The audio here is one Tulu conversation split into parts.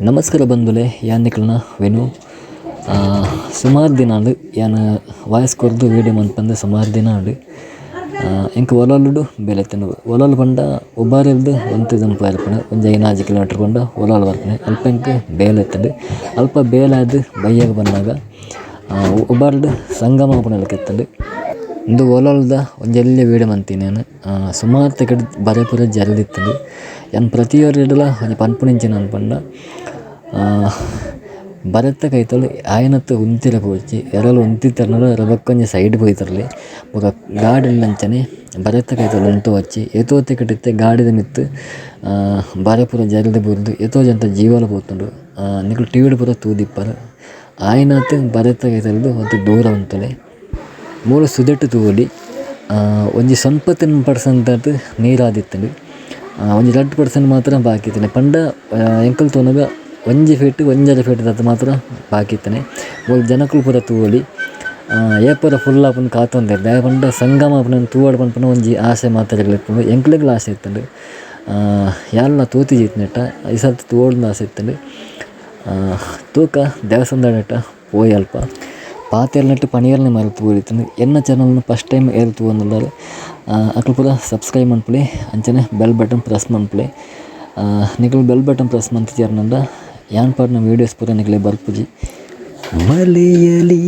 ನಮಸ್ಕಾರ ಬಂಧುಲೆ, ಯಾನ್ ನಿಕಲ್ನ ವೆನು. ಸುಮಾರು ದಿನ ಆಂಡ್ ಯಾನ್ ವಾಯ್ಸ್ ಕೊರ್ದು ವೀಡಿಯೋ ಮನ್ಪಂದೆ ಸುಮಾರು ದಿನ ಆಂಡ್. ಎಂಕ್ ಒಲಲುಡು ಬೇಲೆ ಇತ್ತ್ಂಡ್. ಒಲಲ್ ಪಂಡ ಉಬಾರ್ರ್ದ್ ಒಂತೆ ದೂರ ಪೋಯೆರೆ ಒಂಜಿ 5-6 ಕಿಲೋಮೀಟರ್ ಪಂಡ ಒಲಲ್ ಬರ್ಪುನೆ. ಅಲ್ಪ ಎಂಕ್ ಬೇಲೆ ಇತ್ತ್ಂಡ್. ಅಲ್ಪ ಬೇಲೆ ಆದ್ ಬಯ್ಯಗ್ ಬನ್ನಗ ಉಬಾರ್ಡ್ ಸಂಗಮ ಆಪುನ ಲೆಕ್ಕ ಇತ್ತ್ಂಡ್. ಉಂದು ಒಲಲ್ದ ಒಂಜಿ ಎಲ್ಯ ವೀಡಿಯೋ ಮಂತಿನಿ ಯಾನ್. ಸುಮಾರ್ ತಿಕಡ್ ಬರೆ ಪೂರ ಜರ್ದಿತ್ತ್ಂಡ್. ಯಾನ್ ಪ್ರತಿಯೊರಿಡಲ ಒಂಜಿ ಪನ್ಪುನಂಚಿನ ಪಂಡ ಬರೆತ ಕೈತಲ್ ಆಯಿನಾತ್ ಉಂತೆರೆ ಪೋಡ್ಚಿ. ಏರಾಲ ಉಂತಿತ್ತೆರ್ಂಡಲ ರಬಕ್ಕನೆ ಸೈಡ್ ಪೋಯಿತುರ್ಲೆ. ಬೊಕ ಗಾಡಿಡ್ಲ ಅಂಚನೆ ಬರೆತ ಕೈತಲ್ ಉಂತವೊಡ್ಚಿ. ಏತೋ ತಿಕಡ್ ಇತ್ತೆ ಗಾಡಿದ ಮಿತ್ತ್ ಬರೆ ಪೂರ ಜರ್ದ್ ಬೂರ್ದು ಏತೋ ಜನತ ಜೀವಲ ಪೋತುಂಡು. ನಿಕುಲು ಟಿವಿ ಡ್ ಪೂರ ತೂದಿಪ್ಪರ್. ಆಯಿನಾತ್ ಬರೆತ ಕೈತಲ್ದ್ ಒಂತೆ ದೂರ ಉಂತುಲೆ. ಮೂಲು ಸುದೆಟ್ ತೂವೊಲಿ ಒಂಜಿ 99% ಆತ್ ನೀರಾದಿತ್ತುಂಡು. ಒಂಜಿ 2% ಮಾತ್ರ ಬಾಕಿ ಇತ್ತಿನಿ. ಪಂಡ ಎಂಕುಲು ತೂನಗ 1 ಫೀಟ್ 1.5 ಫೀಟ್ ದಾತ್ ಮಾತ್ರ ಬಾಕಿ ಇತ್ತಿನಿ. ಮೂಲು ಜನಕುಲು ಪೂರ ತೂವೊಲಿ. ಏಪೊರ ಫುಲ್ ಆಪುಂಡು ಕಾತೊಂದೆರ್. ದಾಯೆ ಪಂಡ ಸಂಗಮ ಆಪುನೆನ್ ತೂವೊಡು ಪನ್ಪುನ ಒಂಜಿ ಆಸೆ ಮಾತೆರೆಗ್ಲ ಇಪ್ಪುಂಡು. ಎಂಕ್ಲೆಗ್ಲ ಆಸೆ ಇತ್ತುಂಡು. ಯಾನ್ಲ ತೂತಿಜಿ ಇತ್ನೆಟ್ಟ ಈ ಸರ್ತಿ ತೂವೊಡುಂದು ಆಸೆ ಇತ್ತುಂಡು. ತೂಕ ದೇವಸ್ಥಾನದ ಪೋಯಿ ಅಲ್ಪ ಪಾತೆರ್ನೆಟ್ ಪನಿಯೆರ್ನೆ ಮರೆತ್ ಪೋದಿತ್ತುಂಡು. ಎನ್ನ ಚಾನಲ್ನ್ ಫಸ್ಟ್ ಟೈಮ್ ಏರ್ ತೂವೊಂದುಲ್ಲೆರ್ ಅಕುಲು ಪೂರ ಸಬ್ಸ್ಕ್ರೈಬ್ ಮನ್ಪುಲೆ, ಅಂಚನೆ ಬೆಲ್ ಬಟನ್ ಪ್ರೆಸ್ ಮನ್ಪುಲೆ. ನಿಕುಲು ಬೆಲ್ ಬಟನ್ ಪ್ರೆಸ್ ಮಂತಿಜರ್ಂಡ ಯಾನ್ ಪಾಡ್ನ ವೀಡಿಯೋಸ್ ಪೂರ ನಿಕ್ಲೆಗ್ ಬರ್ಪುಜಿ. ಮಲೆಯಲಿ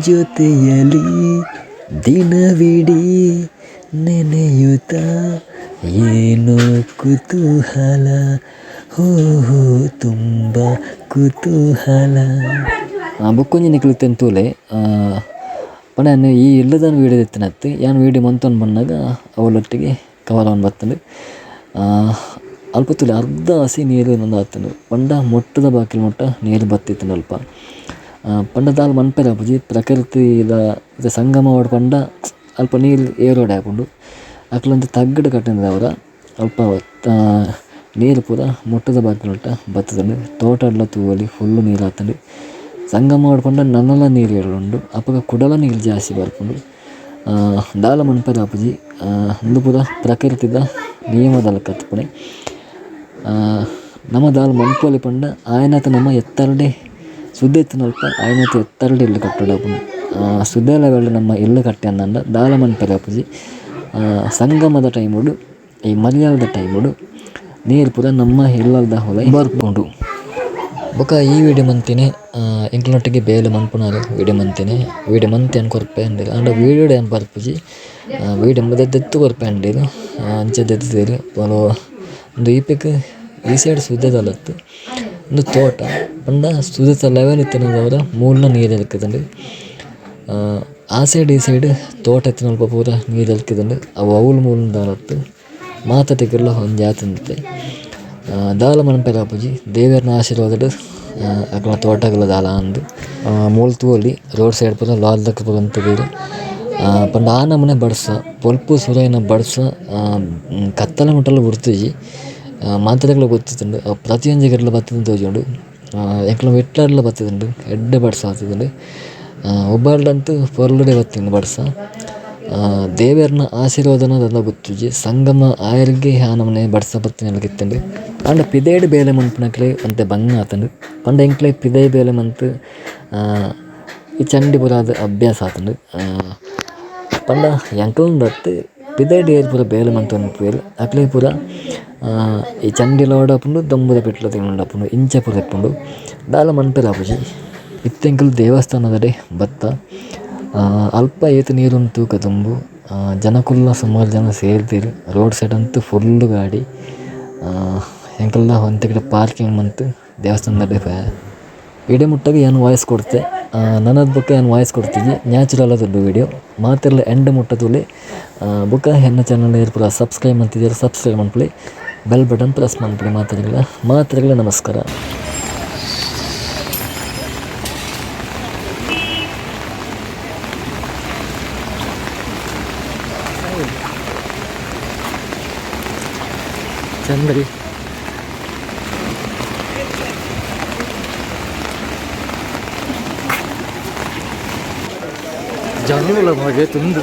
ಜೊತೆಯಲಿ ದಿನವಿಡೀ ನೆನೆಯುತ್ತ ಏನೋ ಕುತೂಹಲ, ಹೋ ಹೋ ತುಂಬ ಕುತೂಹಲ. ಬೊಕ್ಕೊಂಜಿ ನಿಕುಲು ಇತ್ತೆನ್ ತೂಲೆ. ಪಂಡ ಯಾನ್ ಈ ಇಲ್ಲದ ವೀಡಿಯೋ ಇತ್ತಿನತ್ತು ಯಾನ್ ವೀಡಿಯೋ ಮಂತೊಂದು ಬನ್ನಗ ಅವಲೊಟ್ಟಿಗೆ ಕವರ್ ಆವೊಂದು ಬತ್ತುಂಡು. ಅಲ್ಪ ತೂಲೆ ಅರ್ಧ ಹಸಿ ನೀರು ಆತುಂಡು. ಪಂಡ ಮೊಟ್ಟದ ಬಾಕಿಲ್ ಮುಟ್ಟ ನೀರು ಬತ್ತಿತ್ತುಂಡು ಅಲ್ಪ. ಪಂಡ ದಾಲ ಮನ್ಪೆರೆ ಆಪುಜಿ. ಪ್ರಕೃತಿದ ಸಂಗಮ ಆವಡ್ ಪಂಡ ಅಲ್ಪ ನೀರು ಏರೋಡೆ ಆಪುಂಡು. ಅಕ್ಲೊಂತೆ ತಗ್ಗುಡು ಕಟ್ಟಿನದವರ ಅಲ್ಪ ನೀರು ಪೂರ ಮೊಟ್ಟದ ಬಾಕಿಲ್ ಮುಟ್ಟ ಬತ್ತುದುಂಡು. ತೋಟಡ್ಲ ತೂವೊಲಿ ಫುಲ್ಲು ನೀರು ಆತುಂಡು. ಸಂಗಮ ಆವಡ್ ಪಂಡ ನನಲ ನೀರು ಏರುಂಡು. ಅಪಗ ಕುಡಲ ನೀರು ಜಾಸ್ತಿ ಬರ್ಪುಂಡು. ದಾಲ ಮನ್ಪೆರೆ ಆಪುಜಿ. ಉಂದು ಪೂರ ಪ್ರಕೃತಿದ ನಿಯಮದ ಲೆಕ್ಕ ಇಪ್ಪುನೆ. ನಮ ದಾಲ ಮನ್ಪೊಲಿ ಪಂಡ ಆಯನಾತ್ ನಮ ಎತ್ತರಡೆ ಸುದೆ ಇತ್ತಿನಲ್ಪ ಆಯನಾತ್ ಎತ್ತರಡೆ ಇಲ್ಲ್ ಕಟ್ಟೊಡಾಪುಂಡು. ಸುದೆ ಲೆವೆಲ್ ನಮ್ಮ ಇಲ್ಲ್ ಕಟ್ಟ್ಯಂಡ ದಾಲ ಮನ್ಪೆರೆ ಆಪುಜಿ. ಸಂಗಮದ ಟೈಮುಡು ಈ ಮರಿಯಾಲದ ಟೈಮುಡು ನೀರು ಪೂರ ನಮ್ಮ ಇಲ್ಲಲ್ದ ಉಲಾಯಿ ಬರ್ಪುಂಡು. ಬೊಕ ಈ ವಿಡಿಯೋ ಮಂತಿನಿ ಎಂಕ್ಲನೊಟ್ಟಿಗೆ ಬೇಲೆ ಮನ್ಪುನಾರ್ ವಿಡಿಯೋ ಮಂತಿನಿ. ವಿಡಿಯೋ ಮಂತ್ ಯಾನ್ ಕೊರ್ಪೆ ಅಂದೆರ್. ಆಂಡ ವಿಡಿಯೋಡ್ ಯಾನ್ ಬರ್ಪುಜಿ. ವಿಡಿಯೋ ದೆತ್ತ್ ಕೊರ್ಪೆ ಅಂಡೆರ್. ಅಂಚ ದೆತ್ತ್ದೆರ್. ಉಂದು ಇಪೆಕ್ ಈ ಸೈಡ್ ಸುದೆದಲತ್ತು ಉಂದು ತೋಟ. ಪಂಡ ಸುದೆತ ಲೆವೆಲ್ ಇತ್ತಿನದವರ ಮೂಲ್ನ ನೀರು ಎಲ್ಕುದುಂಡು. ಆ ಸೈಡ್ ಈ ಸೈಡ್ ತೋಟ ಇತ್ತಿನಲ್ಪ ಪೂರ ನೀರು ಎಲ್ಕುದುಂಡು. ಅವು ಅವ್ಲು ಮೂಲು ದಾಲತ್ತ್ ಮಾತ ತಿಕಡ್ಲ ಒಂಜಿ ಆತುಂಡಿತ್ತೆ. ದಾಲ ಮನ್ಪೆರೆ ಆಪುಜಿ. ದೇವೆರ್ನ ಆಶೀರ್ವಾದಡ್ ಅಕಲ್ನ ತೋಟಗ್ಲ ದಾಲ ಅಂದ್. ಮೂಲು ತೂವೊಲಿ ರೋಡ್ ಸೈಡ್ ಪೂರ ಲಾರಿದಕುಲು ಪೂರ ಉಂತುದೆರ್. ಪಂಡ ಆ ನಮೂನೆ ಬರ್ಸ ಬೊಲ್ಪು ಸುರೈನ ಬರ್ಸ ಕತ್ತಲೆ ಮುಟ್ಟಲ ಬುಡ್ತುಜಿ. ಮಾತೆರೆಗ್ಲ ಗೊತ್ತಿತ್ತುಂಡು ಅವು ಪ್ರತಿಯೊಂಜಿ ಕಡೆಲ ಬತ್ತುದು ತೋಜುಂಡು. ಎಂಕಲ್ನ ವಿಟ್ಲಡ್ಲ ಬತ್ತುದುಂಡು ಎಡ್ಡೆ ಬರ್ಸ ಬತ್ತುದುಂಡು. ಉಬಾರ್ಡಂತೂ ಪೊರ್ಲುಡೆ ಬತ್ತಿನ ಬರ್ಸ. ದೇವೆರ್ನ ಆಶೀರ್ವಾದನ ದಾದ ಗೊತ್ತುಜಿ. ಸಂಗಮ ಆಯೆರ್ಗೆ ಆ ನಮೂನೆ ಬರ್ಸ ಬತ್ತಿನ ಲೆಕ್ಕ ಇತ್ತುಂಡು. ಆಂಡ ಪಿದಯ್ಡ್ ಬೇಲೆ ಮನ್ಪುನಕ್ಲೆ ಒಂತೆ ಬಂಗ ಆತುಂಡು. ಪಂಡ ಎಂಕ್ಲೆ ಪಿದಯ್ ಬೇಲೆ ಮಂತ್ ಈ ಚಂಡಿ ಪೂರ ಆದ್ ಅಭ್ಯಾಸ ಆತುಂಡು. ಪಂಡ ಎಂಕಲ್ನ ಅತ್ತ್ ಪಿದಯ್ಡ್ ಏರ್ ಪೂರ ಬೇಲೆ ಮಂತೊಂದಿಪ್ಪುವೆರ್ ಅಕ್ಲೆಗ್ ಪೂರ ಈ ಚಂಡಿಲ ಬೋಡಾಪುಂಡು ದೊಂಬುದ ಪೆಟ್ಟ್ಲ ತಿನೊಡಾಪುಂಡು ಇಂಚ ಪೂರ ಇಪ್ಪುಂಡು. ದಾಲ ಮನ್ಪೆರೆ ಆಪುಜಿ. ಇತ್ತೆ ಎಂಕುಲು ದೇವಸ್ಥಾನದಡೆ ಬತ್ತ. ಅಲ್ಪ ಏತ್ ನೀರುಂಡು ತೂಕ ದುಂಬು. ಜನಕುಲ್ಲ ಸುಮಾರು ಜನ ಸೇರ್ದೆರ್. ರೋಡ್ ಸೈಡ್ ಅಂತು ಫುಲ್ಲ್ ಗಾಡಿ. ಎಂಕಲ್ನ ಒಂತೆ ಕಡೆ ಪಾರ್ಕಿಂಗ್ ಮಂತ್ ದೇವಸ್ಥಾನದಡೆ ಪೋಯ. ಇಡೆ ಮುಟ್ಟಗ್ ಯಾನ್ ವಾಯ್ಸ್ ಕೊರ್ತೆ. ನನದ ಬೊಕ ಯಾನ್ ವಾಯ್ಸ್ ಕೊರ್ತಿಜಿ. ನ್ಯಾಚುರಲ್ ಆದುಂಡು ವಿಡಿಯೋ. ಮಾತೆರ್ಲ ಎಂಡ್ ಮುಟ್ಟ ತೂಲೆ. ಬೊಕ ಎನ್ನ ಚಾನಲ್ ಏರ್ ಪೂರ ಸಬ್ಸ್ಕ್ರೈಬ್ ಮಂತಿಜೆರ್ ಸಬ್ಸ್ಕ್ರೈಬ್ ಮನ್ಪುಲೆ. ಬೆಲ್ ಬಟನ್ ಪ್ರೆಸ್ ಮನ್ಪುಲೆ ಮಾತೆರೆಗ್ಲ. ಮಾತೆರೆಗ್ಲ ನಮಸ್ಕಾರ. ಚಂದ್ರಿ ಜನಗಳ ಮಗೆ ತುಂಡು.